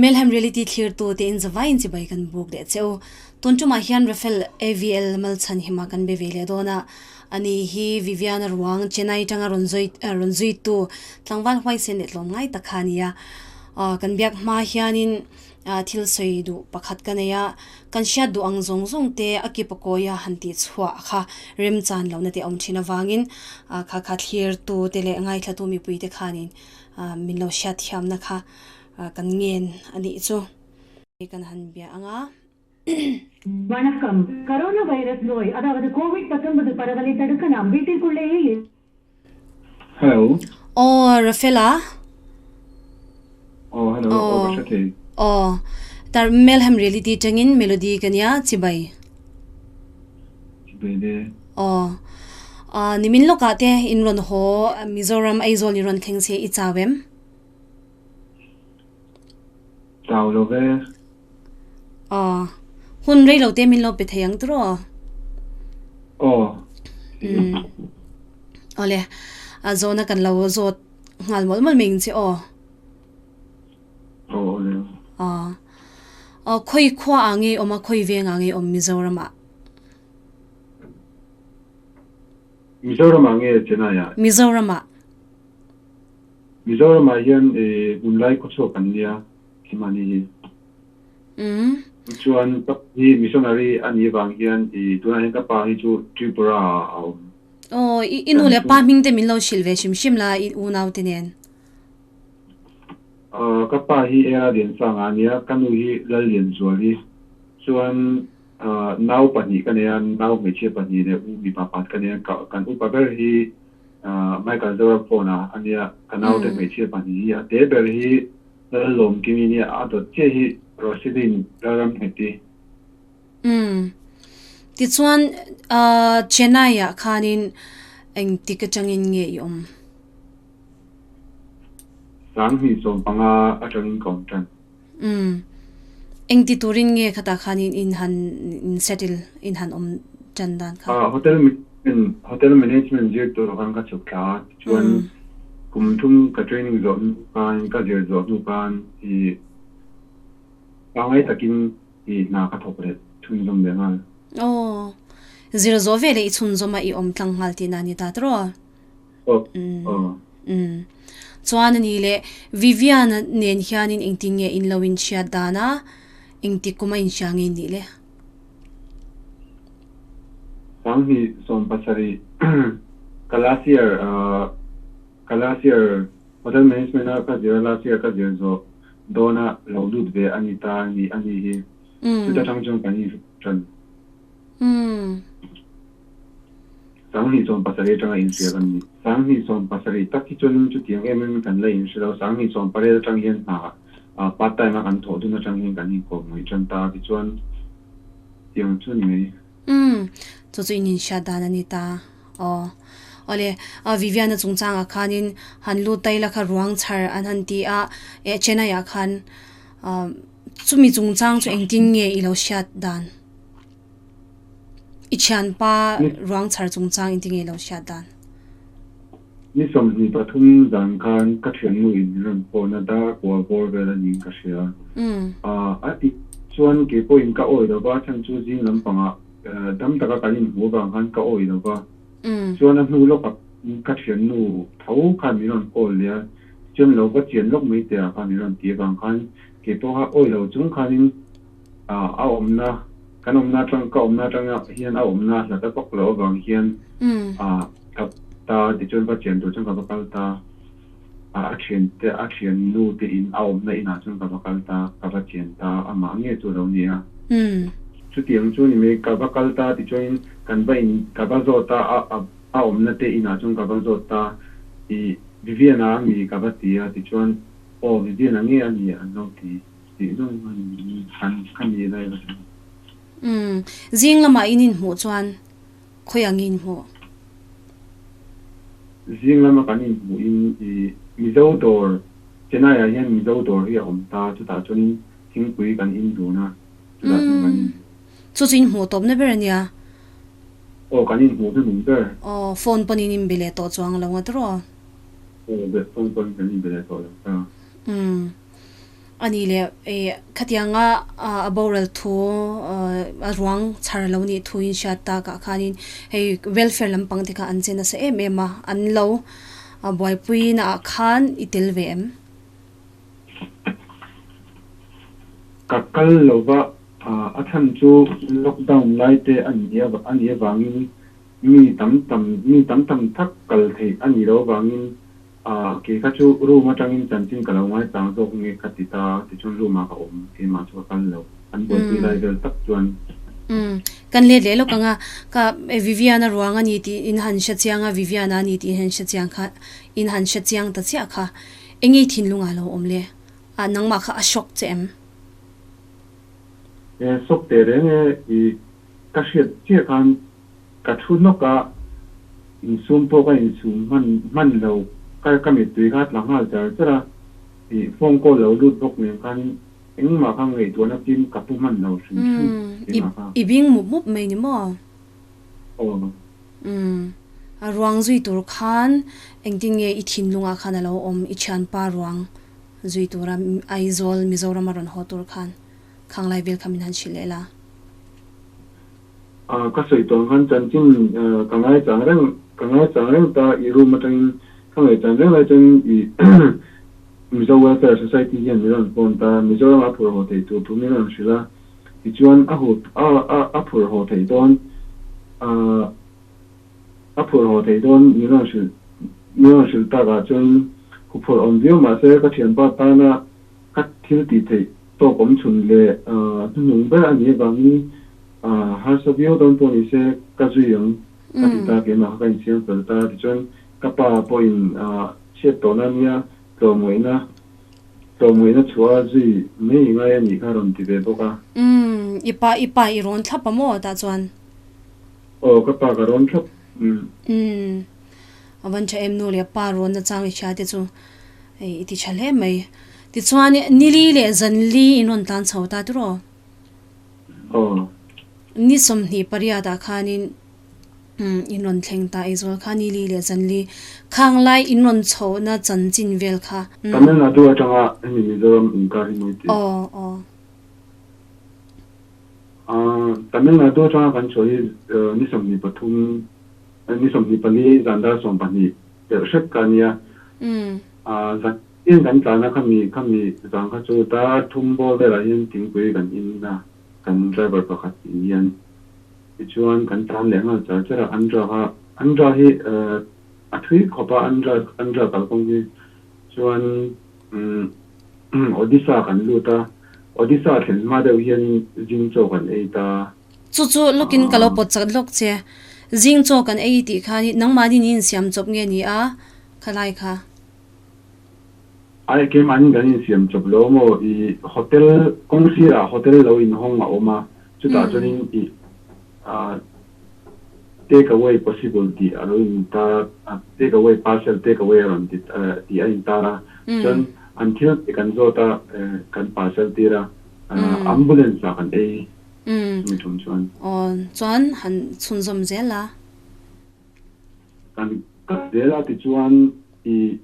Melhem Reality thlirtu te in zavaiin chibai kan buk leh che u. Tun tumah hian Rafael AVL Malchhanhima kan be ve leh dawn a, ani hi Viviana ruang Chennai tanga rawn zui rawn zuitu tlangval huaisen leh tlawm ngai tak kha a ni a. Kan biak hma hianin thil sawi duh pakhat ka nei a, kan hriat duh ang zawng zawng te a ki pakawi a han tih chhuah kha remchan lohna te a awm thin avangin kha kha thlirtu te leh ngaithlatu mipui te khanin min lo hriat thiamna kha kan ngen a nih chu. Kan han bia ang a. வணக்கம் corona virus நோய் அதாவது Covid பத்தொன்பது பரவலை தடுக்க நாம் வீட்டிற்குள்ளேயே Hello. Aw Rafela. Aw hello aw ka hre thei. Aw tar Melhem Reality tangin Melody ka nia chibai. Chibai le. Aw nimin lawkah te in rawn haw Mizoram Aizawl in rawn thleng che i chau em? Chau lo ve. Aw, hun rei lo te min lo pe thei ang tiraw? Aw. Umm. Awle, a zawhna kan lo zawt nghal mawlh mawlh mai ang che aw. Aw awle. Aw. Aw, khawi khua ah nge awm a, khawi veng ah nge awm Mizoram ah? Mizoram ah nge Chennai ah? Mizoram ah. Mizoram ah hian hunlai khawchhuak kan nia Kimani hi. Chuan ka hi missionary a nih vang hian i tunah hian ka pa hi chu Tripura ah a awm. Aw i nu leh pa hming te min lo hrilh ve hrim hrim la i unau te nen. Ka pa hi Era Liansanga a nia, ka nu hi Lallianzuali. Chuan nau pahnih ka nei a, nau hmeichhia pahnih leh u mipa pakhat ka nei a, kan upa ber hi Michael Zoram phone a a nia, ka naute hmeichhia pahnih hi a te ber hi Lalawm Kimi nia a dawt chiah hi Roselyn Lalramngheti. Umm. Tichuan Chennai ah khanin engtik atangin nge i awm? Sanghnih 15 atangin ka awm tan. Umm. Engti turin nge khatah khanin in han in settle in han awm tan dan kha? Hotel management hotel management zir tur khan ka chhuk thla a, tichuan kum thum ka training zawh hnu khan ka zir zawh hnu khan i pangngai takin i hna ka thawk leh chhunzawm leh nghal. Aw. Zir zawh veleh i chhunzawm a i awm tlang nghal tihna a ni ta tawh. Aw aw. Umm. Chuan a ni leh Vivian nen hianin engtin nge in lo inhriat dan a, engtik kum a inhria nge nih le? 2017 ka last year ka last year hotel management a ka zir a last year ka zir zawh dawn a lo lut ve a ni ta a ni a ni hi chuta tang chuan kan inhriat tan. Umm. 2017 atanga inhria kan ni. 2017 tak hi chuan chutiang em em kan la inhre lo. 2018 atang hian hna part time a kan thawh dun atang hian kan inkawm ngawih tan ta. Tichuan tiang chu ni mai. Umm, chu chu in inhriat dan a ni ta. Aw. Awle, Viviana chungchangah khanin han lut ta ila kha ruang chhar an han ti a, eh Chennai ah khan chumi chungchang chu engtin nge i lo hriat dan? I thianpa ruang chhar chungchang inti ngei lo hriat dan. Ni 23 zan khan ka thiannu in min rawn phone a, dar kua bawr vel a niin ka hria. A tih chuan kei pawhin ka awi lo va, a chhan chu zing lampangah dam taka kan inhmuh avang khan ka awi lo va. Chuan a hnu lawkah ka thiannu tho khan min rawn call leh a, tichuan lo va chian lawk mai teh ah khan min rawn ti avang khan kei pawh kha awi lo chung khanin a awmna kan awmna atang ka awmna atanga hian a awmna hlat a vak loh avang hian ka ta tichuan va chian tur chuan ka va kal ta a a thian te a thian nu te in a awmna inah chuan ka va kal ta ka va chian ta amah nge chu a lo ni a chutiang chu ni mai ka va kal ta tichuanin kan va in ka va zawt a a a awmna te inah chuan ka va zawt ta ih Vivian-a ami ka va ti a tichuan aw Vivian-a nge a ni an lo ti. Tih zawng han ka ni lai va chu. Umm, zing lamah in inhmuh chuan khawi ang in hmuh? Zing lama kan inhmuh in i Mizo dawr, Chennai ah hian Mizo dawr hi a awm ta, chutah chuanin thingpui kan in dun a, chutah chuan kan inhmuh. Chu chu inhmuh tawpna ber a nia. Aw, kan inhmuh hnuhnung ber. Aw, phone pawn in inbe leh tawh chuang lo nga tawh. Aw, phone pawn kan inbe leh tawh lo ta. Umm. A ni le e khatianga a boral thu a ruang chhar lo nih thu in hriat takah khanin hei welfare lampang te kha an che nasa em em a, an lo buaipui naah khan i tel ve em? Ka kal lova a chhan chu lockdown lai te a nih avangin mi tam tam mi tam tam tak kal theih a nih loh avangin A, kei kha chu room atangin chanchin ka lo ngaichang zawk nge ka ti ta, tichuan room ah ka awm, keimah chu ka kal lo, an buaipui lai vel tak chuan. Umm, kan let leh lawk ang a, ka Viviana ruang a ni tih in han hre chiang a, Viviana a ni tih in han hre chiang kha, in han hre chiang ta chiah kha, eng nge thinlung ah lo awm le? Ah, nangmah kha a shock che em? E, shock teh reng e, i ka hriat chiah khan Ka thu hnawk a, insum pawh ka insum hman hman lo, ka ka mittui kha a tla nghal char char a, ih phone call lo lut bawk nen khan engmah kha ngaihtuahna kim ka pu hman lo hrim hrim keimah kha. I bing mup mup mai ni maw? Aw. Umm, a ruang zui tur khan engtin nge i thinlungah khan a lo awm, i thianpa ruang zui tura Aizawl Mizoram a rawn haw tur khan Khanglai vel kha min han hrilh leh la. Ka sawi tawh ang khan chanchin ka ngaichang reng ka ngaichang reng ta i room atangin ka ngaihchan reng lai chuan i Mizo Welfare Society hian min rawn phone ta Mizoram a phur haw theih tur thu min rawn hrilh a tichuan a hu a a a phur haw theih dawn a phur haw theih dawn min rawn hrilh min rawn hrilh takah chuan huphurh awm viau mahse ka thianpa tana ka thil tih theih tawk awm chhun leh hnuhnung ber a nih avangin harsa viau dawn pawh ni se ka zui ang ka ti ta keimah kha ka insiam fel ta tichuan ka pa pawhin chhiat tawhna ania tlawmngaihna tlawmngaihna chhuah a zui mai i ngai a nih kha rawn ti ve bawk a. Umm i pa i pa i rawn thlap a maw tah chuan? Aw ka pa ka rawn thlap umm. Umm a van tha em nu leh pa rawn na chang i hria te chu. Hei i ti tha hle mai. Tichuan nili leh zanli in rawn tlan chho ta tiraw? Aw. Ni 28 ah khanin in rawn thleng ta Aizawl kha nili leh zanli khang lai in rawn chhohna chanchin vel kha. Tamil Nadu atanga hemi Mizoram inkar hi mawi ti. Aw aw. Tamil Nadu atanga kan chhuah hi ni 23 ni 24 zan dar 12 Pelh hrep ka nia. Zan hian kan tlan a, khami khami zan kha chu dar thum bawr velah hian thingpui kan in a, kan driver pakhat in hian. Tichuan kan tlan leh nghal char char a, Andhra kha Andhra hi a thui khawp a, Andhra Andhra kalkawng hi chuan Odisha kan lut a, Odisha thlen hma deuh hian zing chaw kan ei ta. Chu chu lawkin ka lo pawt chak lawk che. Zing chaw kan ei tih khan nangmahni niin siam chawp nge ni a khalai kha? Ai keimahni kan insiam chawp lo maw i hotel kawng sirah hotel lo inhawng a awm a chutah chuanin i take away possible tih a lo intar a take away parcel take away a rawn ti tih a intar a chuan an thil te kan zawt a kan parcel tir a ambulance ah kan ei. Umm. Chumi tum chuan. Aw, chuan han chhunzawm zel a. Kan kal zel a tichuan i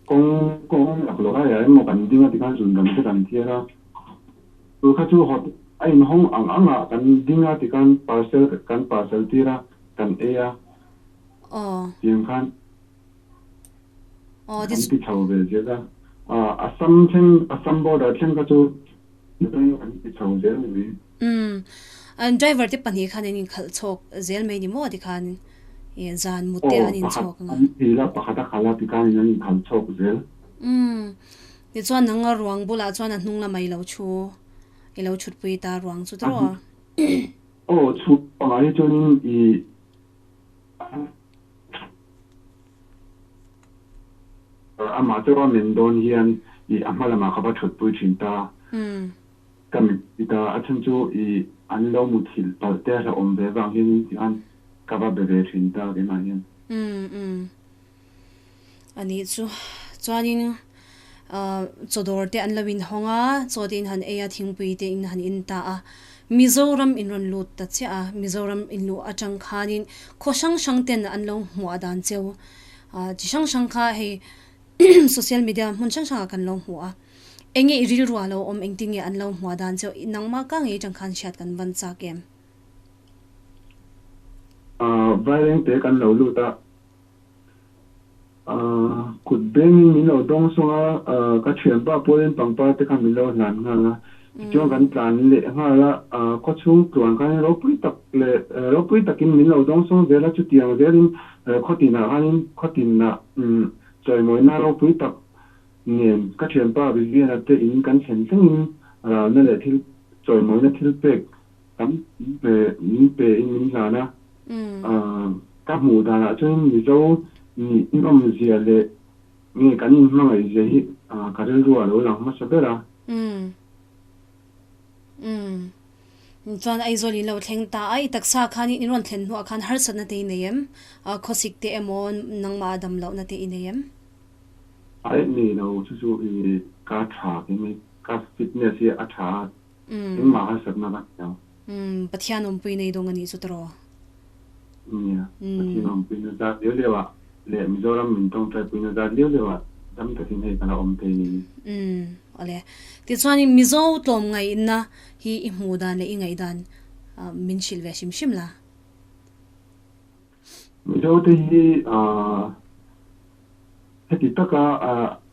kawng kawng laklawh laiah emaw kan ding a tikhan zun ram te kan thiar a. Chu kha chu hot a inhawng ang ang ah kan ding a tikhan parcel kan parcel tir a kan ei a. Aw. Tiang khan. Aw Kan ti chho ve zel a, Assam thleng, Assam border thleng kha chu kan ti chho zel ni mai. Umm, an driver te pahnih khan an inkhalh chhawk zel mai ni maw tikhan i zan mut te an inchhawk ang a. Aw, pakhat an thil a, pakhat a khalh a tikhan in an inkhalh chhawk zel. Umm, tichuan nang a ruang bulah chuan a hnung lamah i lo thu, i lo thutpui ta ruang chu tawh. Aw, chhuk pangah hi chuanin i. Amah chu rawn men dawn hian i a hma lamah ka va thutpui thin ta. Ka mit ti ta, a chhan chu i an lo muthilh palh te a hlauhawm ve vang hian tikhan ka va be ve thin ta keimah hian. Umm a nih chu. Chuanin chaw dawr te an lo inhawng a, chaw te in han ei a, thingpui te in han in ta a. Mizoram in rawn lut ta chiah a, Mizoram in luh atang khanin khaw hrang hrang ten an lo hmuah dan cheu chi hrang hrang kha hei social media hmun hrang hrangah kan lo hmu a eng nge i rilru ah lo awm engtin nge an lo hmuah dan chu nangmah ka ngei atang khan hriat kan van chak em? Vairengte kan lo lut a, Kut bengin min lo dawng sawng a, ka thianpa pawhin pangpar te kha min lo hlan nghal a. Tichuan kan tlan leh nghal a, khawchhung tluan khanin ropui tak leh ropui takin min lo dawng sawng zel a, chutiang zelin khawtinah khanin khawtinah chawimawina ropui tak nen ka thianpa Viviana te in kan thlen thlengin ralna leh thil chawimawina thil pek tam min pe in min hlan a. Ka hmuh danah chuan Mizo nih nawmzia leh nge kan inhmangaihzia hi ka rilru a lo lang hmasa ber a. Umm. Umm. Chuan Aizawl in lo thleng ta a, i taksa khan in rawn thlen hnuah khan harsatna te i nei em? Khawsik te emaw nangmah a dam lohna te i nei em? Aih nei lo, chu chu i ka tha ke mai, ka fitness hi a tha a, engmah harsatna ka nei lo. Umm, Pathian awmpui nei dawng a nih chu tawh. Nia, Pathian awmpui na zat liau liau ah leh Mizoram min tawngtai pui na zat liau liau ah dam takin hei ka la awm thei ni. Umm, awle. Tichuanin Mizo tlawmngaihna hi i hmuh dan leh i ngaihdan min hrilh ve hrim hrim la. Mizo te hi heti taka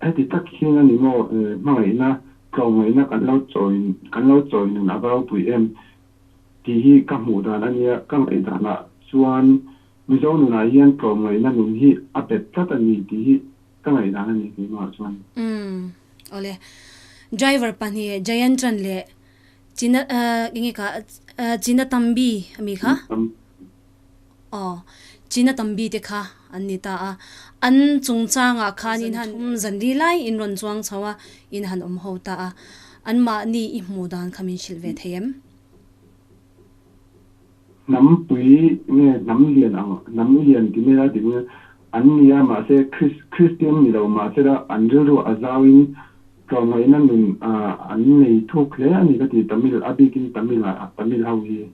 heti tak hian a ni maw hmangaihna tlawmngaihna kan lo chawi kan lo chawi nun a va ropui em tih hi ka hmuh dan a nia ka ngaihdanah chuan Mizo nunah hian tlawmngaihna nun hi a bet tlat a ni tih hi ka ngaihdan a ni keimahah chuan. Umm awle driver pahnih Jayantran leh China enge kha China Tambi ami kha? Aw, China tambi te kha an ni ta a. An chungchangah khan in han thum zan li lai in rawn chuang chho a, in han awm ho ta a. Anmahni i hmuh dan kha min hrilh ve thei em? Hnam pui nge hnam lian ang, hnam lian ti mai a ti mai an ni a, mahse Kristian ni lo mahse la an rilru a zauin tlawmngaihna nun an nei thuk hle a ni ka ti Tamil, a bikin Tamil ah Tamil ho hi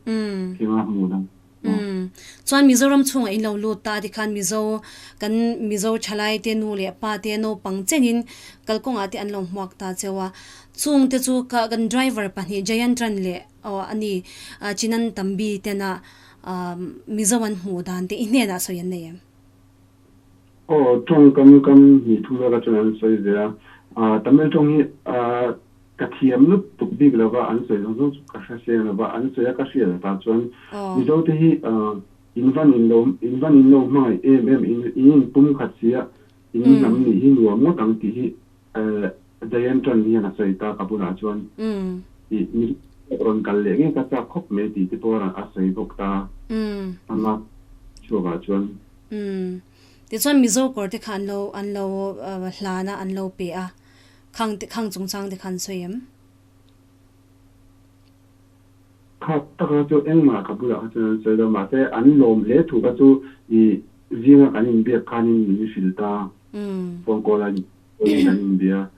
thing a hmuh dan. Umm. Chuan Mizoram chhungah in lo lut ta tikhan Mizo kan Mizo thalai te nu leh pa te naupang chenin kalkawngah te an lo hmuak ta cheu a. Chung te chu ka kan driver pahnih Jayantran leh aw a ni Chinan Tambi tena Mizo an hmuh dan te i hnenah sawi an nei em? Aw tawngkam kam hnih thum vel atang an sawi ve a. Tamil tawng hi Ka thiam lutuk bik lo va, an sawi zawng zawng chu ka hre seng lo va, an sawi a ka hriat ta chuan Mizo te hi in van in lo in van in lo hmangaih em em in in in pum khat si a, in hnam nih hi nuam ngawt ang tih hi Diane Tran hian a sawi ta ka bulah chuan i Mizo te rawn kal leh ngei ka chak khawp mai tih te pawh a sawi bawk ta ama chhuakah chuan. Tichuan Mizo kawr te kha an lo an lo hlan a an lo pe a. Khang te khang chungchang te khan sawi em? Kha taka chu engmah ka bulah kha chuan an sawi lo, mahse an lawm hle thu kha chu i zinga kan inbiak khanin min hrilh ta, phone call a in kan inbia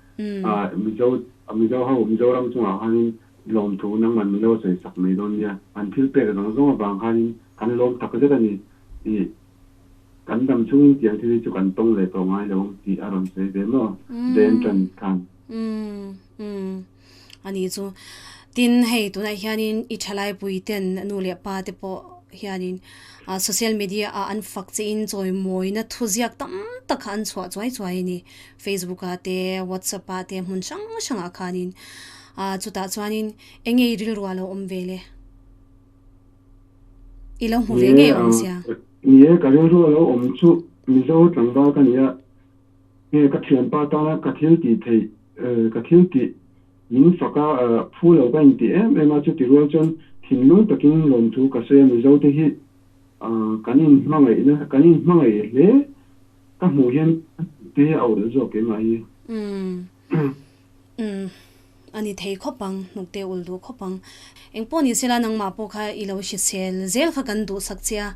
a, Mizo Mizo ho Mizoram chungah khanin lawmthu nangman min lo sawi sak mai dawn nia, an thil pek zawng zawng avang khanin kan lawm takzet a ni i. Kan dam chungin tiang thil hi chu kan tawng leh tawh ngai lo ang tih a rawn sawi ve maw? Jen Tran khan. Umm umm a ni chu. Tin hei tunah hianin i thalai pui ten nu leh pa te pawh hianin social media ah an fak che in chawimawina thuziak tam tak kha an chhuah chuai chuai a ni. Facebook ah te WhatsApp ah te hmun hrang hrang ah khanin chutah chuanin eng nge i rilru ah lo awm ve le? I lo hmu ve ngei awm sia. Ni e, ka rilru a lo awm chu Mizo tlangval ka ni a, nge ka thianpa tana ka thil tih theih, ka thil tih min fak a, phu lo ka intih em em a, chuti rual chuan thinlung takin lawmthu ka sawi a, Mizo te hi kan inhmangaihna, kan inhmangaih hle ka hmuh hian te hi a ulh zawk keimah hi. Umm. Umm. A ni thei khawp ang, hnukte ul duh khawp ang. Eng pawh ni sela nangmah pawh kha i lo hrisel zel kha kan duhsak che a,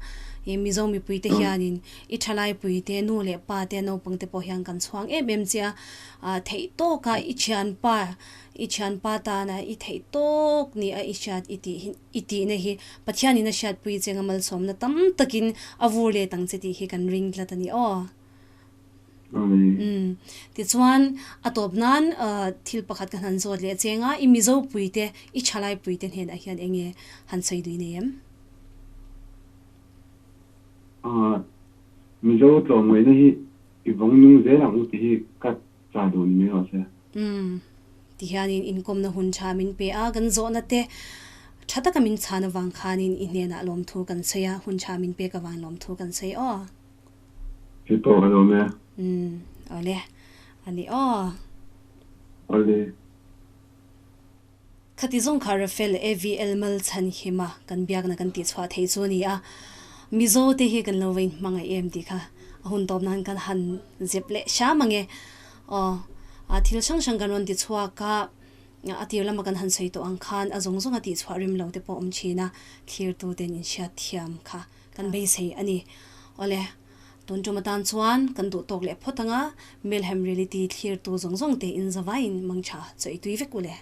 i Mizo mipuite hianin i thalaipui te, nu leh pa te, naupang te pawh hian kan chhuang em em che a, ah theih tawka i thianpa, i thianpa tana i theih tawk ni a i hriat i tih hi i tihna hi Pathianin a hriatpui che nga malsawmna tam takin a vur let ang che tih hi kan ring tlat a ni aw. Umm. Tichuan, a tawp nan thil pakhat ka han zawt leh cheng a, i Mizo puite, i thalai puite hnenah hian eng nge han sawi dui nei em? Mizo tlawmngaihna hi i vawng nung zel ang u tih hi ka chah duh ni mai rawh se. Umm. Tihianin inkawmna hun tha min pe a, kan zawhna te tha taka min chhan avang khanin i hnenah lawmthu kan sawi a, hun tha min pek avang lawmthu kan sawi aw. Hi pawh ka lawm e. Umm awle a ni aw. Awle. Khati zawng kha Rafael AVL Malchhanhima kan biakna kan tihchhuah theih chu a ni a, Mizo te hi kan lo va inhmangaih em tih kha a hun tawp nan kan han zep leh hram ang e. Aw, a thil hrang hrang kan rawn ti chhuak a, a tir lama kan han sawi tawh ang khan a zawng zawng a tihchhuah rem lo te pawh awm thin a, thlirtu ten inhriat thiam kha kan beisei a ni. Awle, tun tum atan chuan kan duh tawk leh phawt ang a, Melhem Reality thlirtu zawng zawng te in zavaiin mangtha chawi tui vek u le.